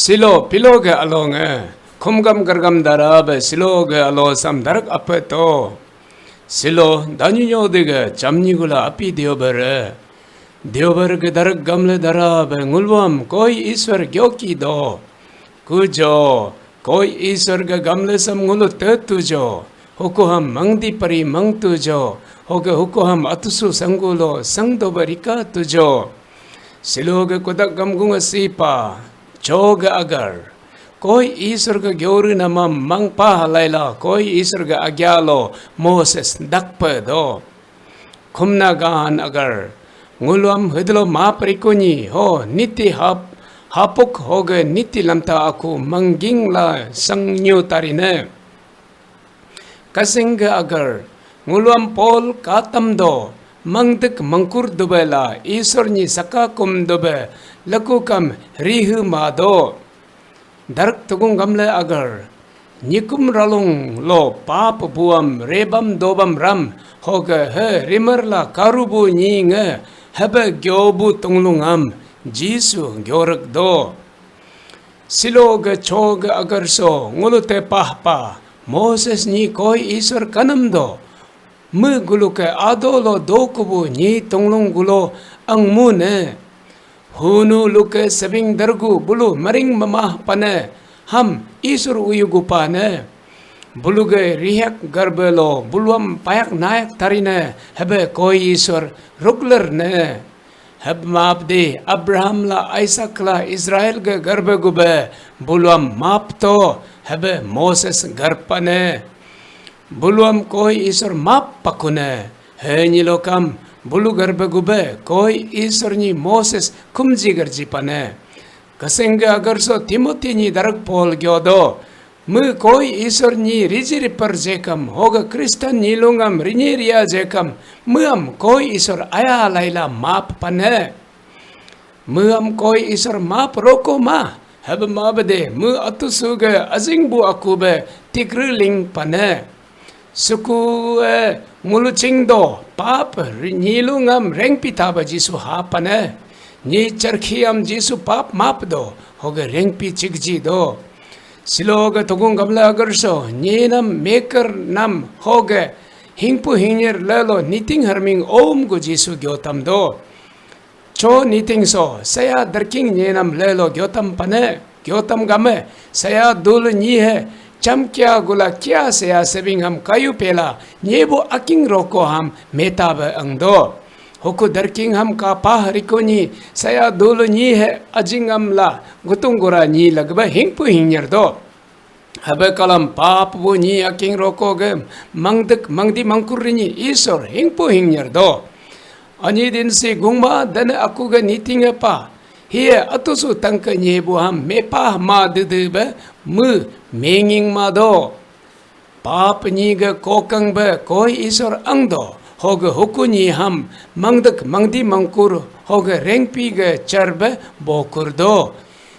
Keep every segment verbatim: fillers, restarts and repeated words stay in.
Silo pilo ge along e, khumgam gargam dara be silo ge alo sam darak ape to. Silo danyu nyo de ge chamnyi gula api diobar e. Diobar ge darak gamle dara be ngulwam koi Iswar gyoki do. Kujo, koi Iswar ge gamle sam ngulu te tujo. Hukuham mangdi pari mang tujo. Hoge hukuham atusu sanggulo sangdo be rika tujo. Silo ge kudak gamgung sipa, cho ge agar. Koi Iswar ge gyoru nama mangpa halaila koi Iswar ge agyalo Moses dakpe do. Khumna gahan agar. Ngulwam hidlo map rikunyi ho niti hap, hapuk hoge niti lamta aku mangging la sangnyu tarine. Kasingga agar, ngulwam Paul katam do, mangdik mangkur dube la, Isor nyi saka kum dube, laku kam rihu ma do. Darak tugung gamle agar, nyikum ralung lo pap buam rebam dobam ram, hoga he rimer la karubu nyi nge, hebe gyobu tunglungam, Jisu gyorek do. Silo ge cho ge agar so ngulu te pah pa, Moses nyi koi Isor kanam do. Me gulu ke ado lo do kubu nyi tunglung gulo angmu ne. Hunu luke sebing dergu bulu mering memah pane, ham Isor uyu gupa ne. Bulu ge rihek garbe lo buluam payak nayak tarine, hebe koi Isor rukler ne. Heb maap di Abraham la Isaac la Israel ge garbe gube buluam maap to hebe Moses garpane. Buluam koi Isor maap pakune. He nyilokam bulu garbe gube koi Isor nyi Moses kumji garji pane. Kasengge agar so Timothy nyi darak Paul gyodo. Me koi Isor nyi riji ripar jekam, hoga Kristan nyi lungam rinyi ria jekam, meam koi Isor aya laila map pane. Meam koi Isor map roko ma, hebe mabede, me atusu ge azing bu aku be tikriling pane. Suku e ngulu ching do, pap ri-, nyi lungam rengpi taba Jisu ha pane. Nyi charkhiam Jisu pap map do, hoga rengpi chikji do. Silo ga tugung gamla agar so, nyenam mekar nam hoge, hingpu hingir lelo niting harming om gu Jisu gyotam do. Cho niting so, saya derking nyenam lelo gyotam pane, gyotam game, saya dul nyi he, chamkia gula kia saya sebing ham kayu pela, nyebu aking roko ham meta be ang do. Huku derking ham kapah riku nyi, saya dulu nyi he ajingam la gutung gura nyi lagba hingpu hingnyar do. Habe kalam pap bu nyi aking roko ge mangdek mangdi mangkur rinyi Isor hingpu hingnyar do. Anyi din si gungma dane aku ge niting e pa. Hiye atusu tangke nyi bu ham mepah ma dede be me menging ma do. Pap nyi ge kokang be koi Isor ang do, hoge huku nyi ham mangdek mangdi mangkur, hoge rengpi ge char be bokur do.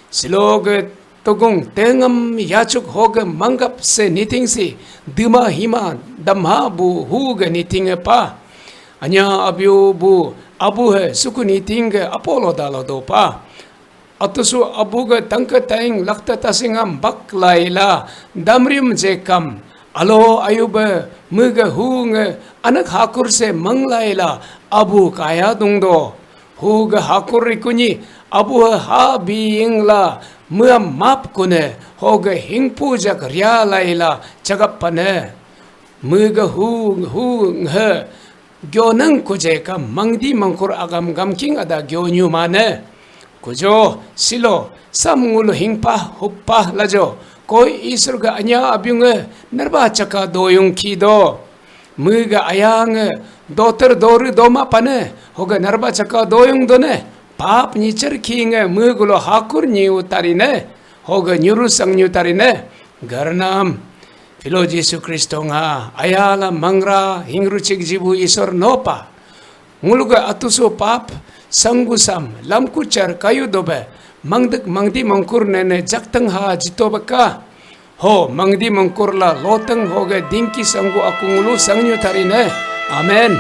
Silo ge tugung tengam yachuk hoge manggap se niting si dema hima damha bu hu ge niting e pa. Anya abiu bu abu he suku niting ge apolo dalo do pa. Atusu abu ga tangka taing lakta tasingam bak laila damrium jekam. Alo ayuba mega hu nge anak hakur se mang laila abu kaya dungdo. Hu ga hakur rikunyi abu ha biing la meam map kune ho ga hingpu jak ria laila chagap pane. Mega hu hu nge Gyo nang kuje ka mangdi mangkur agam gamking ada gyo nyu mane. Kujo, silo, sam ngulu hingpah, huppah lajo. Koi Isur ga anya abiung e, narba chaka doyung ki do. Mega ayang e, doter doru doma pane, hoga narba chaka doyung done. Pap nyichar ki nge, megulo hakur nyi utari ne. Hoga nyuru sang nyu tari ne. Garnam, pilo Jisu Kristo nga, ayala mangra hingruchik jibu Isor nopa. Nguluga atuso pap, sanggusam, lamkuchar kayu dobe, mangdek mangdi mangkur nene jaktang ha jito beka. Ho, mangdi mangkur la lotang hoge dingki sanggu aku ngulu sangyu tarine. Amen.